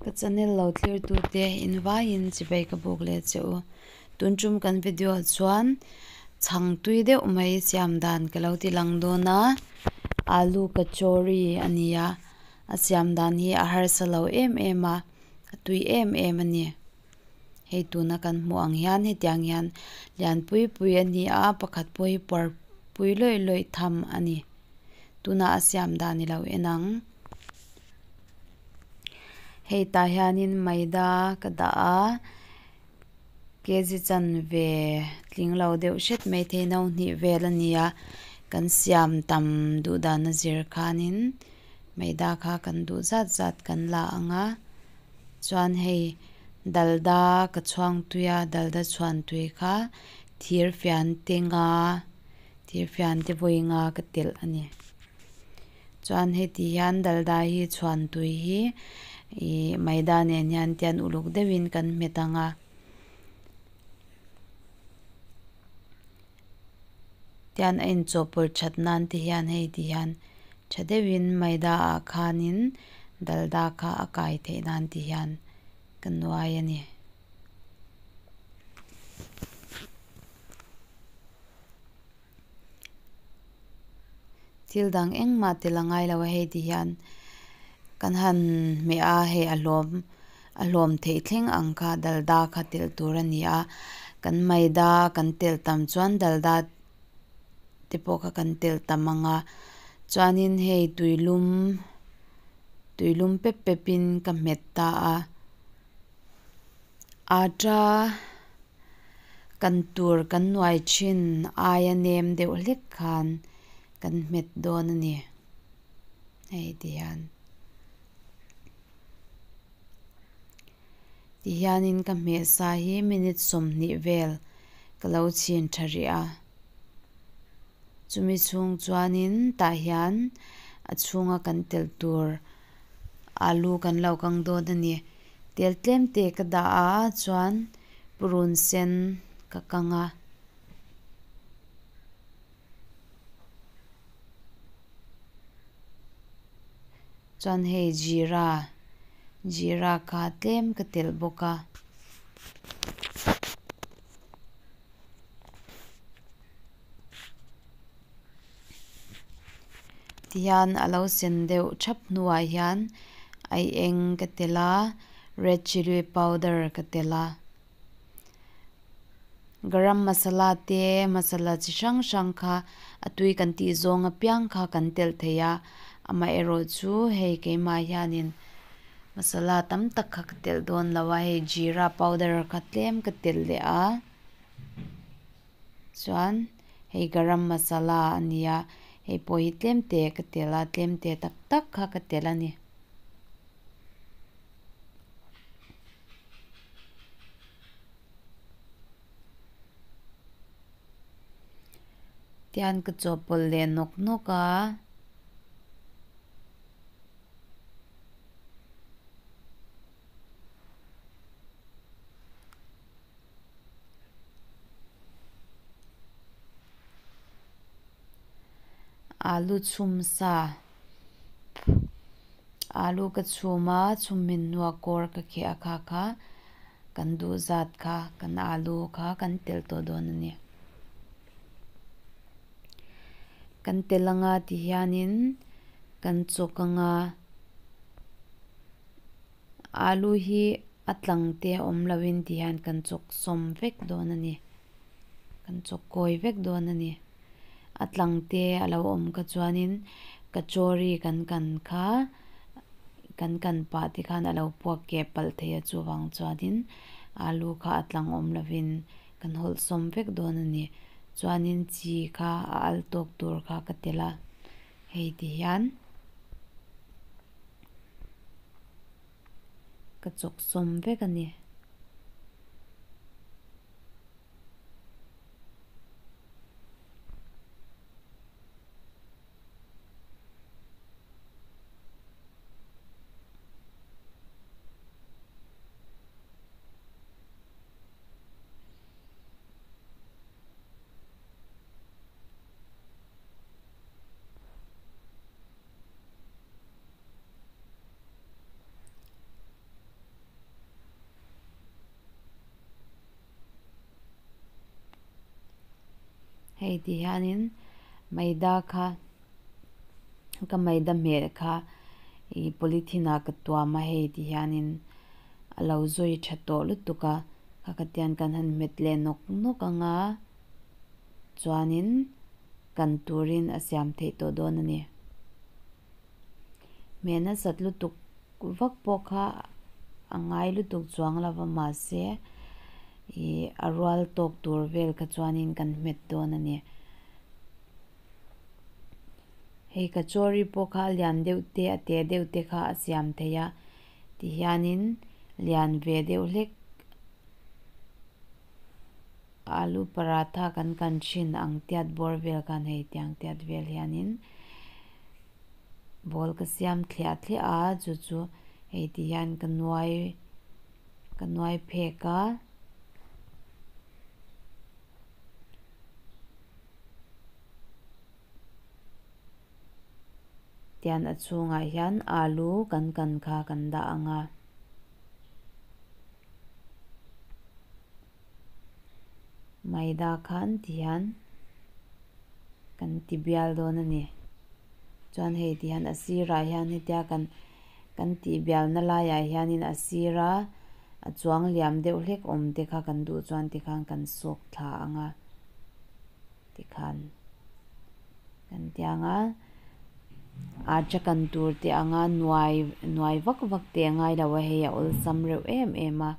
Ka channel lo thlir tute invaiin chibai ka buk leh che u. Tun tum kan video ah chuan chhang tui deuh mai siam dan ka lo ti lang dawn a, alu kachori a ni a, a siam dan hi a harsa lo em em a, a tui em em a ni. Hei tuna kan hmuh ang hian hetiang hian lian pui pui a ni a, pakhat pawh hi puar pui lawih lawih tham a ni. Tunah a siam dan i lo en ang. Hei tah hianin maida ka dah a kg chanve tling lo deuh hret maithei no hnih vel a ni a kan siam tam duh dan a zir khanin maida kha kan duh zat zat kan la ang a chuan hei dalda ka chhuang tui a dalda chhuan tui kha thir fian te nga thir fian te vawi nga ka telh a ni. Chuan heti hian dalda hi chhuan tui hi ih maida nen hian tian uluk deuhin kan hmet ang a. Tian a inchawhpawlh that nan te hian hei ti hian tha deuhin maida ah khanin dalda kha a kai theih nan ti hian ka nuai a ni. Thil dang engmah tel a ngai lo a hei ti hian kan han hmeh a hei a hlawm a hlawm theih thleng ang kha dalda kha telh tur a ni a kan maida kan telh tam chuan dalda te pawh kha kan telh tam ang a chuanin hei tuilum tuilum pep pep in ka hmet ta a. Aṭa kan tur kan nuai thin aia nem deuh hlek khan kan hmet dawn a ni hei ti hian. Ti hianin ka hmeh sa hi minute 20 vel ka lo chhin tha rih a chumi chhung chuanin tah hian a chhunga kan telh tur alu kan lo kang dawn a ni tel tlem te ka dah a chuan purun sen ka kang a. Chuan hei jeera jeera kha tlem ka telh bawk a. Tihian a lo sen deuh thap hnuah hian ai eng ka tel a red chilli powder ka tel a garam masala te masala chi hrang hrang kha a tui kan tih zawng apiang kha kan telh thei a amaherawh chu hei keimah hianin masala tam tak kha ka telh dawn lo a hei jeera powder kha tlem ka telh leh a. Chuan hei garam masala a ni a, hei pawh hi tlem te ka tel a, tlem te tak tak kha ka tel a ni. Tihian ka chawhpawlh leh nawk nawk a. Alu chhum sa alu ka chhum a chhum min hnuah kawr ka kheh a kha kha kan duh zat kha kan alu kha kan telh tawh dawn a ni. Kan telh anga ti hianin kan chawk anga alu hi. A tlang te a awm loin ti hian kan chawk sawm vek dawn a ni. Kan chawk kawi vek dawn a ni. A tlang te a lo awm kha chuanin kachori kan kan kha kan kan pah te khan a lo puak keh palh thei a chuvang chuanin alu kha a tlang awm lovin kan hawlh sawm vek dawn a ni. Chuanin chi kha a al tawk tur kha ka tel a hei ti hian. Ka chawk sawm vek a ni. Hei ti hianin maida kha ka maida hmeh kha ih polythene ah ka tuam a hei ti hianin a lo zawi tha tawh lutuk a kha khatiang kan han hmet leh nawk nawk ang a chuanin kan turin a siam theih tawh dawn a ni. Hmeh nasat lutuk vak pawh kha a ngai lutuk chuang lo va mahse ih a rual tawk tur vel kha chuanin kan hmet dawn a ni. Hei kachori pawh kha a lian deuh te a te deuh te kha a siam theih a tihianin lian ve deuh hlek alu paratha kan kan thin ang tiat bawr vel khan hei tiang tiat vel hianin ball ka siam thliah thliah a chu chu hei ti hian ka nuai ka nuai phek a. Tian a chhungah hian alu kan kan kha kan dah ang a. Maida khan ti hian kan ti bial dawn a ni. Chuan hei ti hian a sirah hian hetia kan kan tih bialna laiah hianin a sira a chuang liam deuh hlek awm te kha kan duh chuan tikhan kan sawk thla ang a tikhan kan tiang a archa kan tur te anga nuai nuai vak vak te a ngai lo a hei a awlsam reuh em em a.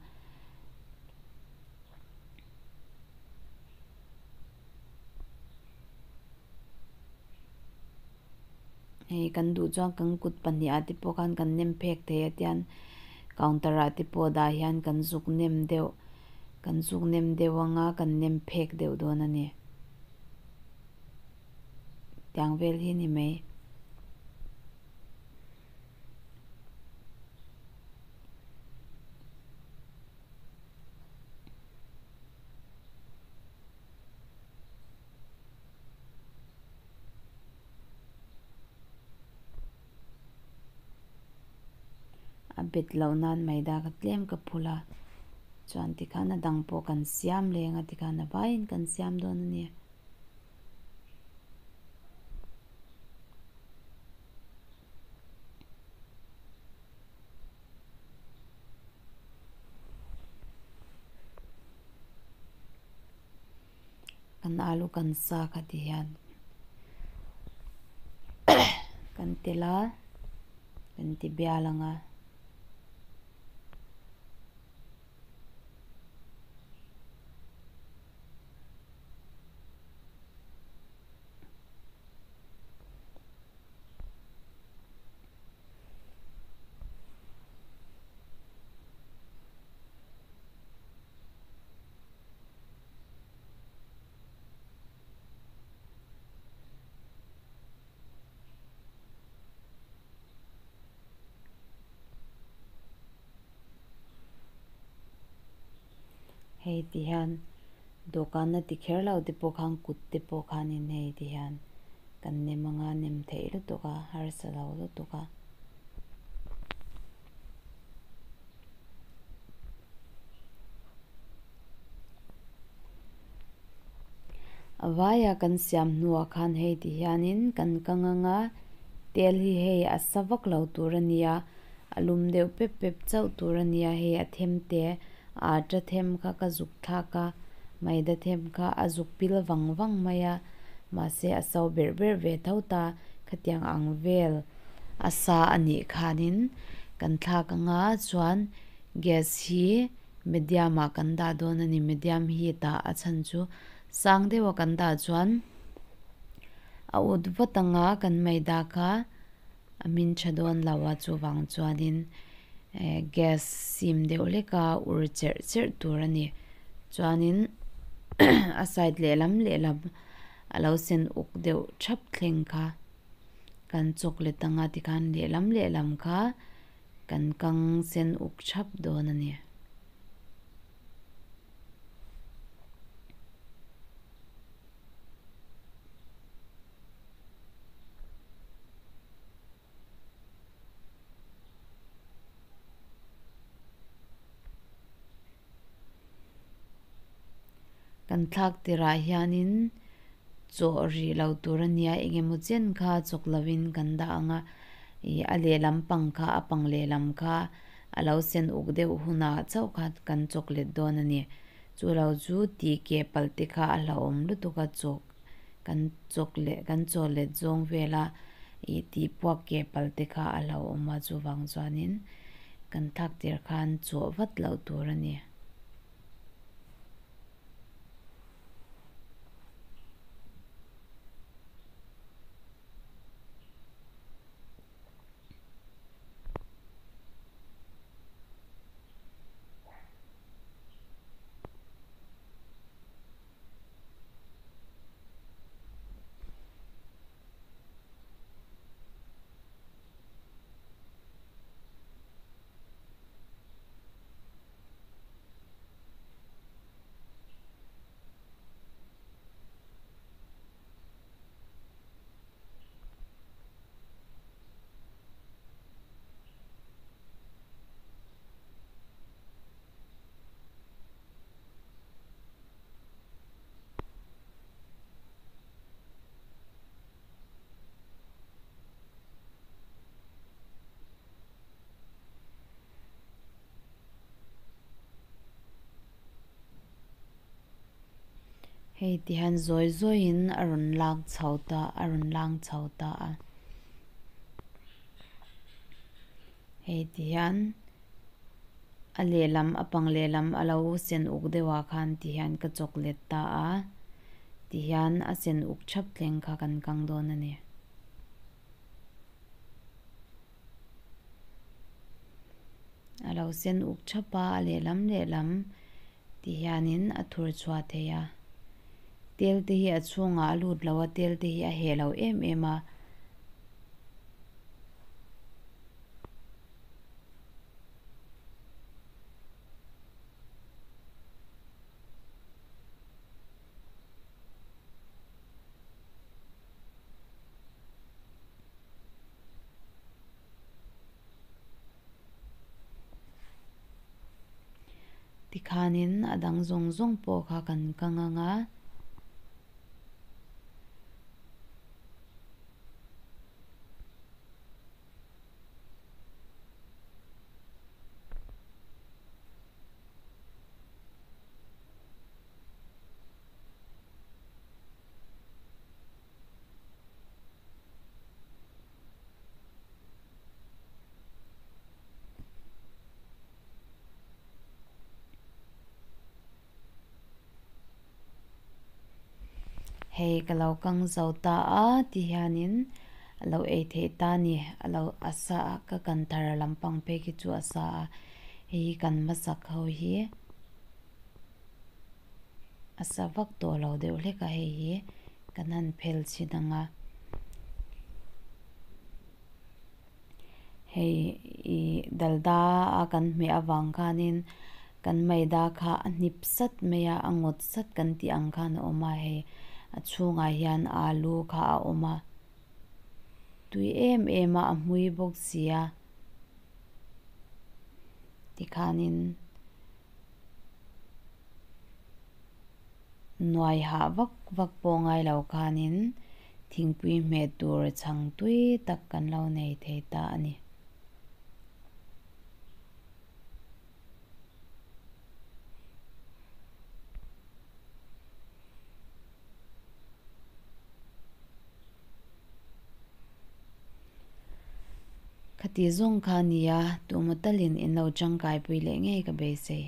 Hei kan duh chuan kan kut pahnih ah te pawh khan kan nem phek thei a tian counter ah te pawh dah hian kan zuk nem deuh kan zuk nem deuh anga kan nem phek deuh dawn a ni tiang vel hi a ni mai. A bet loh nan maida ka tlem ka phul a chuan tikhan a dang pawh kan siam leng a tikhan a vaiin kan siam dawn a ni. Kan alu kan sa kha ti hian kan tel a kan ti bial ang a. Hei ti hian dawhkan a ti kher lo te pawh khan kut te pawh khanin hei ti hian kan nem anga nem theih lutuk a harsa lo lutuk a. A vaia kan siam hnuah khan hei ti hianin kan kang ang a, tel hi hei a sa vak lo tur a nia, a lum deuh pep pep chauh tur a nia, hei a them te a atta them kha ka zuk thlak a, maida them kha a zuk pil vang vang mai a, mahse a so berh berh ve tho ta, khatiang ang vel a sa a nih khanin kan thlak ang a, chuan gas hi medium ah kan dah dawn a ni medium heat ah a chhan chu sang deuh a kan dah chuan a ut vat ang a kan maida kha a hmin tha dawn lo a chuvang chuanin eh gas sim deuh hlek a ur cherh cherh tur a ni chuanin a side lehlam lehlam a lo sen uk deuh thap thleng kha kan chawk let ang a tikhan lehlam lehlam kha. Kan kang sen uk thap dawn a ni. Kan thlak tirah hianin. Chawh rih lo tur a nia, engemaw chen kha chawk lovin kan dah ang a, ih a lehlam pang kha a pang lehlam kha a lo sen uk deuh hunah chauh kha kan chawk let dawn a ni. Chu lo chu tih keh palh te kha a hlauhawm lutuk a chawk kan chawk leh kan chaw let zawng vela ih tih puak keh palh te kha a hlauhawm a chuvang chuanin kan thlak tir khan chawh vat loh tur a ni. Hei ti hian zawi zawiin a rawn lak chho ta a rawn lang chho ta a hei ti hian a lehlam a pang lehlam a lo sen uk deuh ah khan ti hian ka chawk let ta a ti hian a sen uk thap thleng kha kan kang dawn a ni. A lo sen uk thap a a lehlam lehlam ti hianin a thur chhuah thei a tel te hi a chhungah a lut lo a tel te hi a heh lo em em a. Tikhanin a dang zawng zawng pawh kha kan kang ang a. Hei ka lo kang zo ta a ti hianin a lo ei theih ta a ni a lo a sa a ka kan thar lampang phei khi chu a sa a hei hi kan hmasak ho hi. A sa vak tawh lo deuh hlek a hei hi kan han phel chhin ang a hei ih dalda a kan hmeh avang khanin kan maida kha a hnip sat mai a a ngawt sat kan tih ang khan a awm a hei a chhungah hian alu kha a awm a tui em em a a hmui bawk si a tikhanin. Nuai hah vak vak pawh ngai lo khanin thingpui hmeh tur chhang tui tak kan lo nei thei ta a ni. Khati zawng kha nia, tumaw talin in lo tangkaipui leh ngei ka beisei.